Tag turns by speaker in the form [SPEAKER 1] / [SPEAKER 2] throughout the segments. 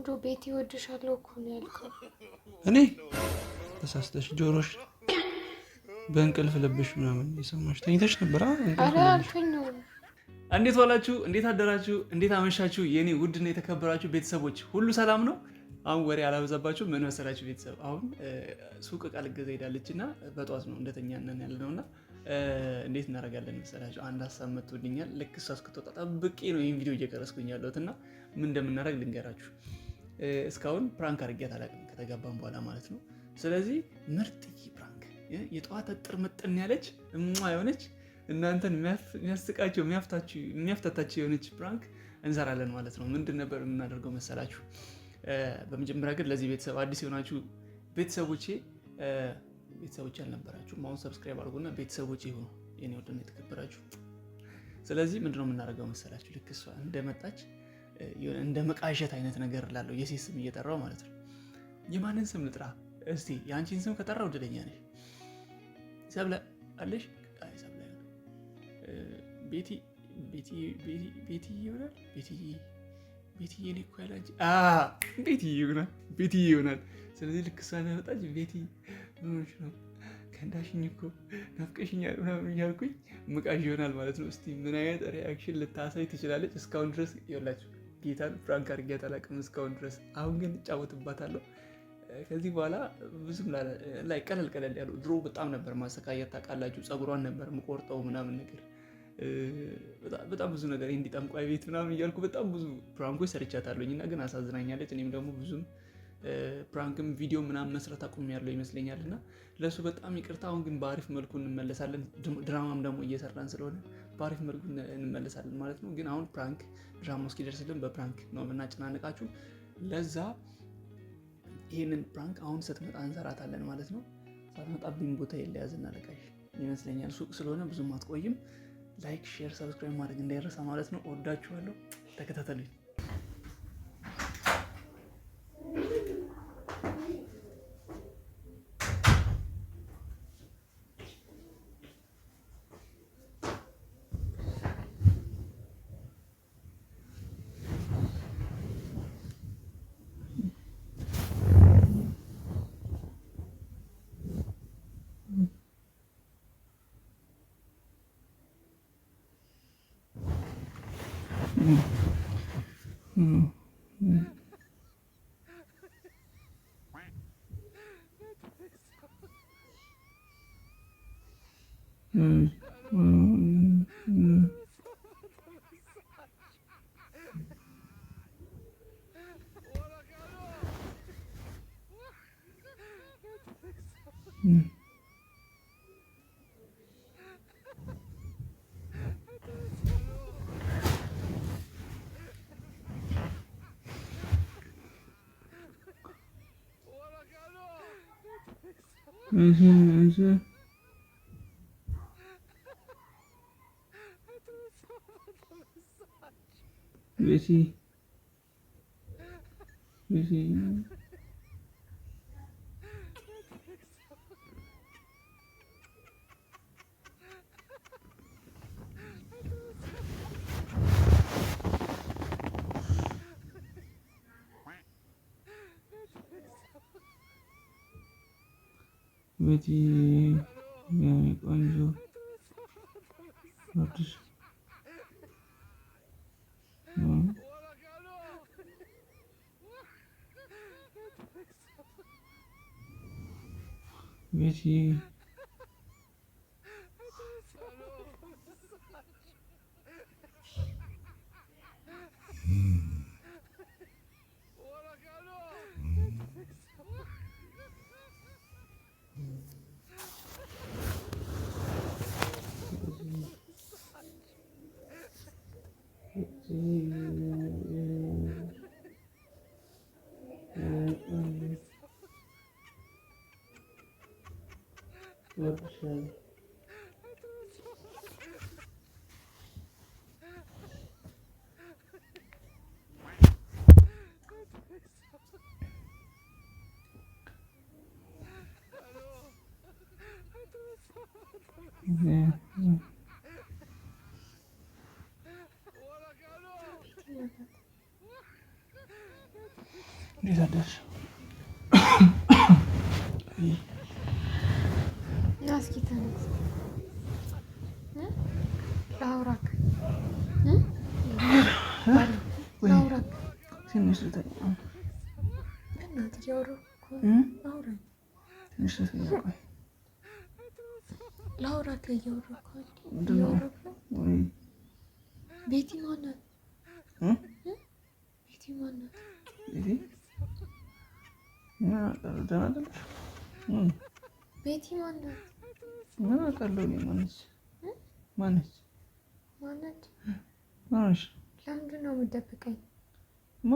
[SPEAKER 1] ቆንጆ ቤቲ እወድሻለሁ እኮ ነው ያልከው።
[SPEAKER 2] እኔ ተሳስተሽ ጆሮሽ በእንቅልፍ ልብሽ ምናምን የሰማሽ ተኝተሽ ነበር?
[SPEAKER 1] ኧረ አልተኛሁም።
[SPEAKER 2] እንዴት ዋላችሁ? እንዴት አደራችሁ? እንዴት አመሻችሁ? የኔ ውድና የተከበራችሁ ቤተሰቦች ሁሉ ሰላም ነው? አሁን ወሬ አላበዛባችሁ። ምን መሰላችሁ ቤተሰብ፣ አሁን ሱቅ እቃ ልገዛ ሄዳለች እና በጠዋት ነው እንደተኛነን ያለ ነው እና እንዴት እናደርጋለን መሰላችሁ? አንድ ሀሳብ መጥቶልኛል። ልክ እሷ እስክትወጣ ጠብቄ ነው ይህን ቪዲዮ እየቀረጽኩኝ ያለሁት እና ምን እንደምናደርግ ልንገራችሁ። እስካሁን prank አድርጊያት አላውቅም ከተጋባን በኋላ ማለት ነው። ስለዚህ ምርጥ prank የጠዋት እጥር ምጥን ያለች እሟ የሆነች እናንተን የሚያስቃቸው የሚያፍታታቸው የሆነች prank እንሰራለን ማለት ነው። ምንድን ነበር የምናደርገው መሰላችሁ? በመጀመሪያ ግን ለዚህ ቤተሰብ አዲስ የሆናችሁ ቤተሰቦቼ ቤተሰቦቼ አልነበራችሁም፣ አሁን subscribe አድርጉና ቤተሰቦቼ ይሁኑ የኔ ወደና የተከበራችሁ። ስለዚህ ምንድነው የምናደርገው መሰላችሁ? ልክ እሷ እንደመጣች እንደ መቃዠት አይነት ነገር እላለሁ፣ የሴት ስም እየጠራው ማለት ነው። የማንን ስም ልጥራ እስቲ? የአንቺን ስም ከጠራው እድለኛ ነሽ። ሰብለ አለሽ? አይ ሰብለ ቤቲ ቤቲ ቤቲ ይሆናል። ቤቲ ቤትዬ እኔ እኮ ያለ አንቺ ቤትዬ ይሆናል። ቤትዬ ይሆናል። ስለዚህ ልክ እሷ እንደመጣች ቤቲ ምን ሆነሽ ነው ከንዳሽኝ እኮ ናፍቀሽኛል ምናምን እያልኩኝ ምቃዥ ይሆናል ማለት ነው። እስቲ ምን አይነት reaction ልታሳይ ትችላለች? እስካሁን ድረስ ይኸውላችሁ ጌታን prank አድርጊያት አላውቅም እስካሁን ድረስ። አሁን ግን እጫወትባታለሁ። ከዚህ በኋላ ብዙም ላይ ቀለል ቀለል ያሉ ድሮ በጣም ነበር ማሰቃየት ታውቃላችሁ። ፀጉሯን ነበር ምቆርጠው ምናምን ነገር በጣም ብዙ ነገር እንዲህ ጠንቋይ ቤት ምናምን እያልኩ በጣም ብዙ prank ኦች ሰርቻታለሁኝ እና ግን አሳዝናኛለች። እኔም ደግሞ ብዙም prank ም ቪዲዮ ምናምን መስራት አቁሜያለሁ ይመስለኛል እና ለእሱ በጣም ይቅርታ። አሁን ግን በአሪፍ መልኩ እንመለሳለን። ድራማም ደግሞ እየሰራን ስለሆነ በአሪፍ መልኩ እንመለሳለን ማለት ነው። ግን አሁን prank ድራማ እስኪደርስልን በ prank ነው የምናጨናንቃችሁ። ለዛ ይህንን prank አሁን ስትመጣ እንሰራታለን ማለት ነው። ሳትመጣብኝ ቦታ የለያዝና ለቃሽ ይመስለኛል። ሱቅ ስለሆነ ብዙም አትቆይም። Like፣ share፣ subscribe ማድረግ እንዳይረሳ ማለት ነው። እወዳችኋለሁ። ተከታተሉኝ። ቤቲ ቤቲ ቤቲ የኔ ቆንጆ አዲስ ቤቲ እወድሻለሁ። እንዴት አደርሽ?
[SPEAKER 1] እስኪ ተነስ ላውራክ ላውራክ።
[SPEAKER 2] ትንሽ ልተኛ።
[SPEAKER 1] በእናትህ እያወራሁ እኮ አውራኝ።
[SPEAKER 2] ትንሽ ልተኛ። ቆይ
[SPEAKER 1] ላውራክ እያወራሁ እኮ እያወራሁ ነው። ቤቲ ማናት? ቤቲ ማናት?
[SPEAKER 2] ቤቲ ምን አውቃለሁ? ደህና አይደለሽ?
[SPEAKER 1] ቤቲ ማናት?
[SPEAKER 2] ምን አውቃለሁ እኔ ማነች? ማነች?
[SPEAKER 1] ማናት?
[SPEAKER 2] ማነች?
[SPEAKER 1] ለምንድን ነው የምትደብቀኝ?
[SPEAKER 2] ማ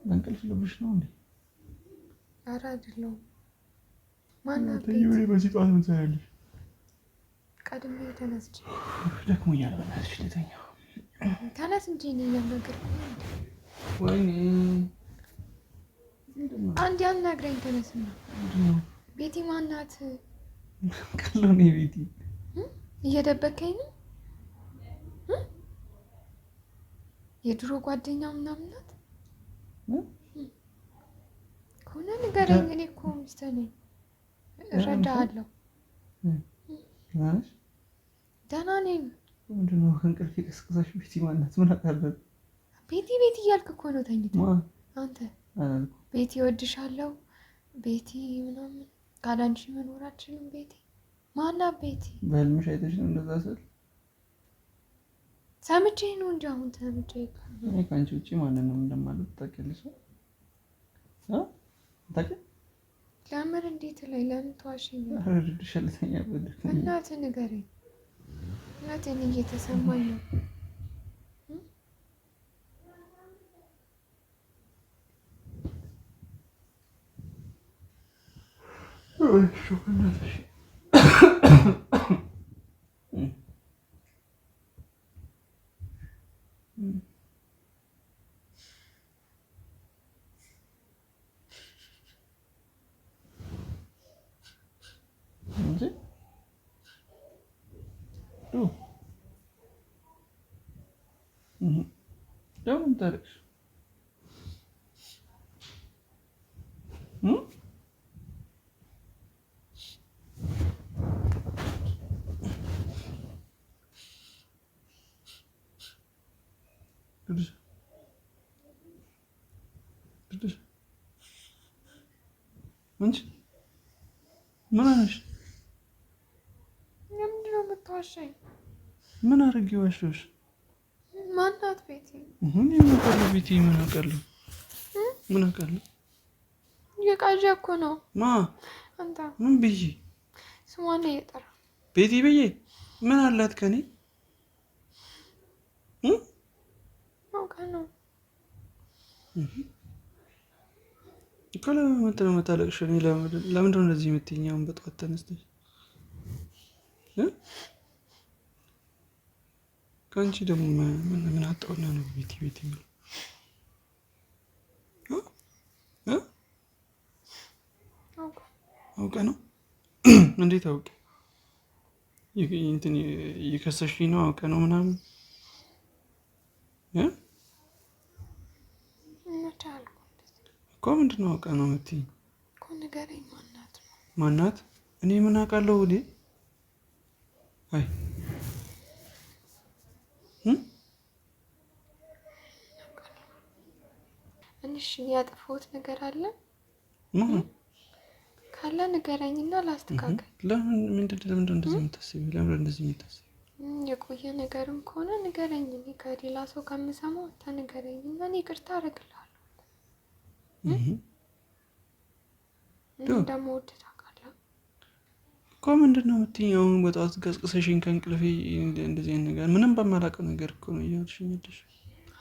[SPEAKER 2] በእንቅልፍ ልብሽ ነው እንዴ?
[SPEAKER 1] ኧረ አይደለሁም። ማናት?
[SPEAKER 2] ቤቲ በዚህ ጠዋት ምን ትሰሪያለሽ?
[SPEAKER 1] ቀድሜ ተነስቼ
[SPEAKER 2] ደክሞኛል። በእናትሽ ልተኛ።
[SPEAKER 1] ተነስ እንጂ እኔ እያናገርኩህ ነው።
[SPEAKER 2] ወይኔ
[SPEAKER 1] አንድ ያናግረኝ። ተነስና ቤቲ ማናት?
[SPEAKER 2] ቀለው እኔ ቤቲ
[SPEAKER 1] እየደበከኝ ነው። የድሮ ጓደኛ ምናምን ናት ከሆነ ንገረኝ። እኔ እኮ ሚስትህ ነኝ፣ እረዳሃለሁ። ደህና ነኝ።
[SPEAKER 2] ምንድን ነው ከእንቅልፍ የቀሰቀሰሽ? ቤቲ ማናት? ምን አውቃለሁ?
[SPEAKER 1] ቤቲ ቤቲ እያልክ እኮ ነው ተኝተህ አንተ። ቤቲ እወድሻለሁ፣ ቤቲ ምናምን ካላንቺ መኖር አልችልም። ቤቲ ማናት? ቤቲ
[SPEAKER 2] በህልምሽ አይተሽ ነው እንደዛ ስል
[SPEAKER 1] ሰምቼ ነው እንጂ አሁን ሰምቼ።
[SPEAKER 2] እኔ ከአንቺ ውጭ ማንንም እንደማልወድ ታውቂያለሽ። ታውቂያለሽ?
[SPEAKER 1] ለምን እንዴት ላይ ለምን ትዋሸኛለህ? እናትህ ንገረኝ። እናትህን እየተሰማኝ ነው።
[SPEAKER 2] ለምን ታለቅሽ? ምን ሆነሽ?
[SPEAKER 1] ለምንድን ነው የምትዋሸኝ?
[SPEAKER 2] ምን አድርጌ ዋሸሁሽ?
[SPEAKER 1] ማናት ቤቲ?
[SPEAKER 2] ምን አውቃለሁ? ቤቲ ምን አውቃለሁ? ምን አውቃለሁ?
[SPEAKER 1] እየቃዠ እኮ ነው።
[SPEAKER 2] ማ
[SPEAKER 1] አንተ
[SPEAKER 2] ምን ብዬ?
[SPEAKER 1] ስሟን እየጠራ
[SPEAKER 2] ቤቲ ብዬ ምን አላት ከኔ?
[SPEAKER 1] አውቃ ነው
[SPEAKER 2] እኮ። ለምን ነው የምታለቅሺው? ለምንድን ነው እንደዚህ የምትይኝ? አሁን በጠዋት ተነስተሽ ከአንቺ ደግሞ ምን አጣውና ነው ቤቲ ቤቲ የሚለው? አውቀ ነው? እንዴት አውቄ? እንትን እየከሰሽኝ ነው? አውቀ ነው ምናምን እኮ። ምንድን ነው አውቀ ነው የምትይኝ? ማናት? እኔ ምን አውቃለሁ? ወዴ አይ
[SPEAKER 1] እሺ ያጠፋሁት ነገር አለ ካለ ንገረኝና ላስተካከል።
[SPEAKER 2] ለምንድን ነው እንደዚህ የምታስቢው? ለምን እንደዚህ የምታስቢው?
[SPEAKER 1] የቆየ ነገርም ከሆነ ንገረኝ። እኔ ከሌላ ሰው ከምሰማው አንተ ንገረኝና እኔ ይቅርታ አደርግልሃለሁ። እንደምወድህ ታውቃለህ
[SPEAKER 2] እኮ። ምንድን ነው የምትይኝ? አሁን በጠዋት ቀስቅሰሽኝ ከእንቅልፌ እንደዚህ አይነት ነገር ምንም በማላውቀው ነገር እኮ ነው እያልሽኝ ያለሽ።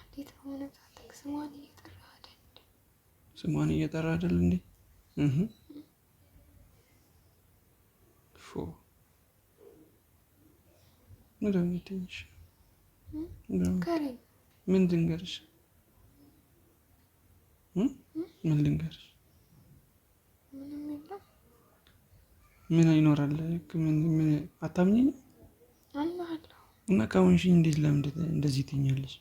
[SPEAKER 1] እንዴት ነው ምንም ሳታውቅ ስሟን እየጠራ አይደል?
[SPEAKER 2] ስሟን እየጠራ አይደል እንዴ? ፎ ምንድን ነው የምትይኝ? ምን ልንገርሽ? ምን ልንገርሽ?
[SPEAKER 1] ምንም የለም።
[SPEAKER 2] ምን ይኖራል? ምን አታምኚኝም?
[SPEAKER 1] አምናለሁ።
[SPEAKER 2] እና ካመንሽኝ እንዴት ለምን እንደዚህ ትይኛለሽ?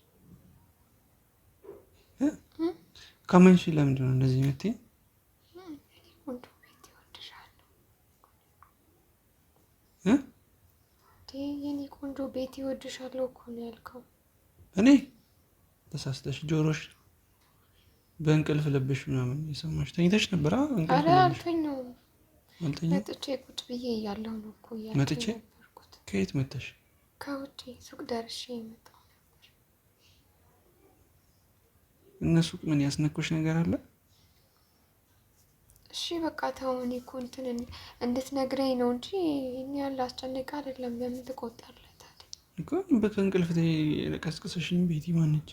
[SPEAKER 2] ካመንሽ ለምንድን ነው እንደዚህ የምትይኝ?
[SPEAKER 1] የኔ ቆንጆ ቤት ይወድሻለሁ እኮ ነው ያልከው።
[SPEAKER 2] እኔ ተሳስተሽ ጆሮሽ በእንቅልፍ ልብሽ ምናምን የሰማሽ ተኝተሽ ነበር?
[SPEAKER 1] ኧረ አልተኛሁም። መጥቼ ቁጭ ብዬ እያለሁ ነው እኮ እያልኩ
[SPEAKER 2] መጥቼ። ከየት መጥተሽ?
[SPEAKER 1] ከውጭ ሱቅ ደርሼ የመጣሁ ነበር።
[SPEAKER 2] እነ ሱቅ ምን ያስነኩሽ ነገር አለ?
[SPEAKER 1] እሺ በቃ ተው። እኔ እኮ እንትን እንድትነግረኝ ነው እንጂ ይሄን ያህል አስጨንቅ አይደለም። ለምን ትቆጣለህ ታዲያ?
[SPEAKER 2] እኮ በእንቅልፍ ቀስቅሰሽኝ ቤቲ ማነች?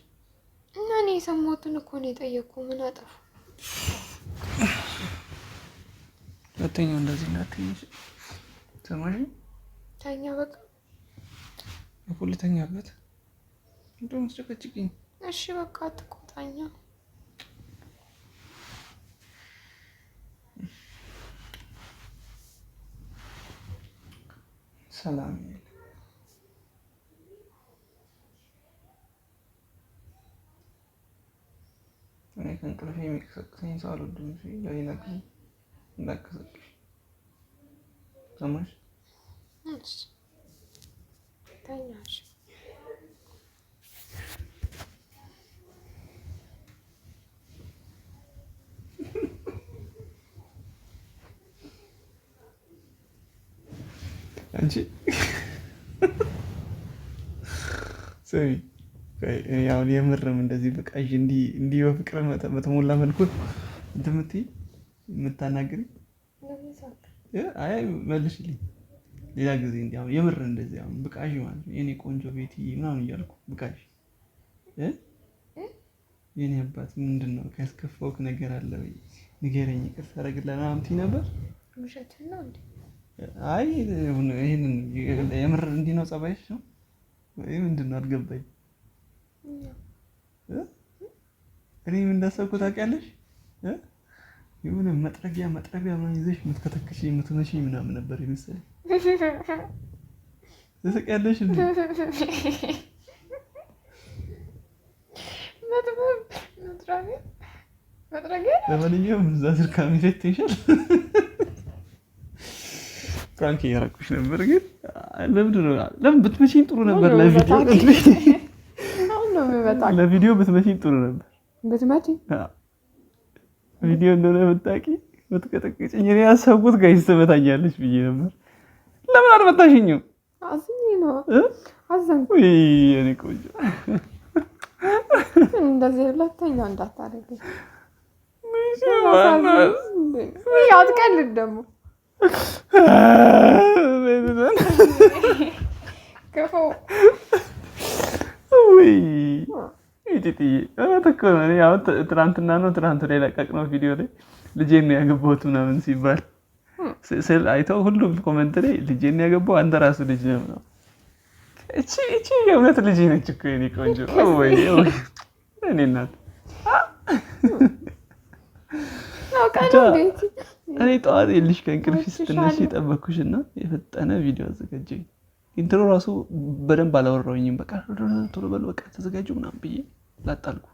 [SPEAKER 1] እና እኔ የሰማሁትን እኮ ነው የጠየቅኩህ። ምን አጠፉ?
[SPEAKER 2] ሁለተኛ እንደዚህ እንዳትዪ ሰማሽ?
[SPEAKER 1] ተኛ በቃ
[SPEAKER 2] እኮ ልተኛበት። እንደውም አስጨቀጭቂኝ።
[SPEAKER 1] እሺ በቃ አትቆጣኛ።
[SPEAKER 2] ሰላም እኔ ከእንቅልፌ የሚቀሰቅሰኝ ሰው አልወድም። ለሌላ ጊዜ እንዳቀሰቅሽ ሰማሽ?
[SPEAKER 1] ተኛሽ።
[SPEAKER 2] አንቺ ስሚ፣ አሁን የምርም እንደዚህ በቃ እንዲህ እንዲህ በፍቅር በተሞላ መልኩ እንትን የምትይ የምታናግሪኝ? አይ መልሽልኝ። ሌላ ጊዜ እንዲህ አሁን የምር እንደዚህ አሁን ብቃዥ ማለት ነው የኔ ቆንጆ ቤቲ ምናምን እያልኩ ብቃዥ የኔ አባት ምንድን ነው ያስከፋውክ ነገር አለ ወይ ንገረኝ፣ ይቅርታ አደርግልሃለሁ ምናምን ትይ ነበር።
[SPEAKER 1] ውሸትህን ነው እንዴ?
[SPEAKER 2] አይ ይሄንን የምር እንዲህ ነው ጸባይሽ ነው ወይ ምንድን ነው አልገባኝ። እኔ ምን እንዳሰብኩ ታውቂያለሽ? የሆነ መጥረጊያ መጥረቢያ ምናምን ይዘሽ የምትከተክሽ የምትመሽኝ ምናምን ነበር የመሰለኝ። ትስቂያለሽ እንዴ? ለማንኛውም እዛ ስር ካሜራ ይታይሻል። prank እያደረኩሽ ነበር፣ ግን ለምን ብትመሽኝ ጥሩ ነበር። ለቪዲዮ ብትመሽኝ ጥሩ ነበር።
[SPEAKER 1] ብትመጪኝ
[SPEAKER 2] ቪዲዮ እንደሆነ ብታውቂ ብትቀጠቅጭኝ፣ እኔ ያሰብኩት guys ትመታኛለች ብዬ ነበር። ለምን አልመታሽኝም?
[SPEAKER 1] አዝኜ ነው አዘንኩ።
[SPEAKER 2] የእኔ ቆንጆ
[SPEAKER 1] እንደዚህ ሁለተኛ እንዳታደርገኝ። አትቀልድ ደግሞ ክፉ
[SPEAKER 2] ቲቲዬ እውነት እኮ ነው። እኔ አሁን ትናንትና ነው ትናንት ላይ የለቀቅነው ቪዲዮ ላይ ልጄን ነው ያገባሁት ምናምን ሲባል ስል አይተው ሁሉም comment ላይ ልጄን ያገባው አንተ ራሱ ልጅ ነው ነው። እቺ እቺ የእውነት ልጄ ነች እኮ የእኔ ቆንጆ። ወይ እኔ እናት እኔ ጠዋት የልሽ ከእንቅልፍ ስትነሺ የጠበኩሽ እና የፈጠነ ቪዲዮ አዘጋጀኝ። intro ራሱ በደንብ አላወራሁኝም። በቃ ቶሎ በሉ በቃ ተዘጋጁ ምናምን ብዬ ላጣልኩ።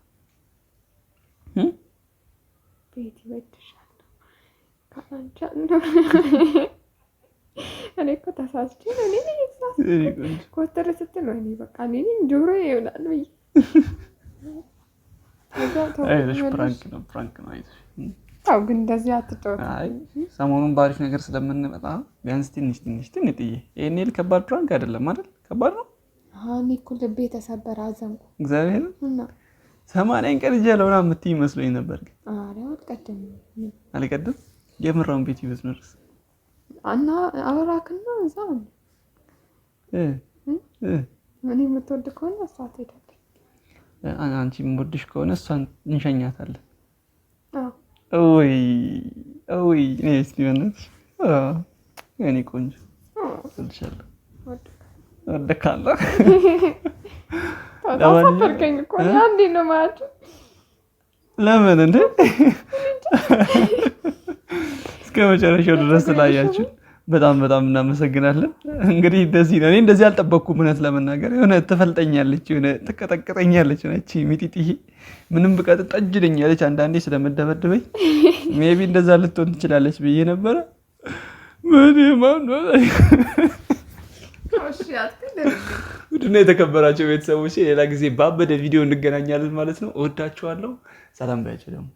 [SPEAKER 1] ቤት ይወድሻለሁ ከአንቺ እኔ እኮ ተሳስቼ ነው። እኔ ነኝ የተሳሳትኩት። ኮተር ስትል ወይኔ በቃ እኔ ነኝ ጆሮዬ ይሆናል ብዬ
[SPEAKER 2] prank ነው prank ነው። አይዞሽ።
[SPEAKER 1] ተው ግን እንደዚህ አትጫወት።
[SPEAKER 2] አይ ሰሞኑን በአሪፍ ነገር ስለምንመጣ ቢያንስ ትንሽ ትንሽ ትንጥዬ ይሄን ያህል ከባድ prank አይደለም አይደል? ከባድ ነው።
[SPEAKER 1] እኔ እኮ ልቤ ተሰበረ፣ አዘንኩ።
[SPEAKER 2] እግዚአብሔር
[SPEAKER 1] እና
[SPEAKER 2] 80 ቀን እጃለሁ ምናምን የምትይ መስሎኝ ነበር። ግን
[SPEAKER 1] ኧረ አልቀድም
[SPEAKER 2] አልቀድም። የምራውን ቤት ይበዝ
[SPEAKER 1] እና አወራክና እዛ እኔ የምትወድ ከሆነ እሷ ትሄዳለች።
[SPEAKER 2] አንቺ የምወድሽ ከሆነ እሷን እንሸኛታለን። ወይ ወይ እኔ እስቲ በእናትሽ እኔ ቆንጆ እወድሻለሁ፣ እወድካለሁ።
[SPEAKER 1] አሳፈርከኝ እኮ አንዴ ነው ማለት
[SPEAKER 2] ለምን እንዴ? እስከ መጨረሻው ድረስ ስላያችሁ በጣም በጣም እናመሰግናለን። እንግዲህ እንደዚህ ነው። እኔ እንደዚህ አልጠበቅኩም። እውነት ለመናገር የሆነ ትፈልጠኛለች፣ የሆነ ትቀጠቅጠኛለች። ነች ሚጢጥዬ ምንም ብቀጥ ጠጅደኛለች። አንዳንዴ ስለመደበድበኝ maybe እንደዛ ልትሆን ትችላለች ብዬ ነበረ። ውድና የተከበራቸው ቤተሰቦች ሌላ ጊዜ ባበደ ቪዲዮ እንገናኛለን ማለት ነው። እወዳችኋለሁ። ሰላም ባያቸው ደግሞ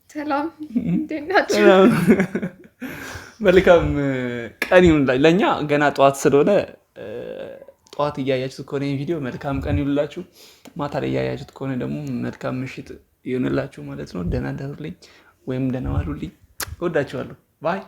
[SPEAKER 1] ሰላም፣ እንዴት ናችሁ?
[SPEAKER 2] መልካም ቀን ይሁንላችሁ። ለእኛ ገና ጠዋት ስለሆነ ጠዋት እያያችሁት ከሆነ ይህን ቪዲዮ መልካም ቀን ይሁንላችሁ። ማታ ላይ እያያችሁት ከሆነ ደግሞ መልካም ምሽት ይሁንላችሁ ማለት ነው። ደህና ደሩልኝ ወይም ደህና ዋሉልኝ። እወዳችኋለሁ። Bye።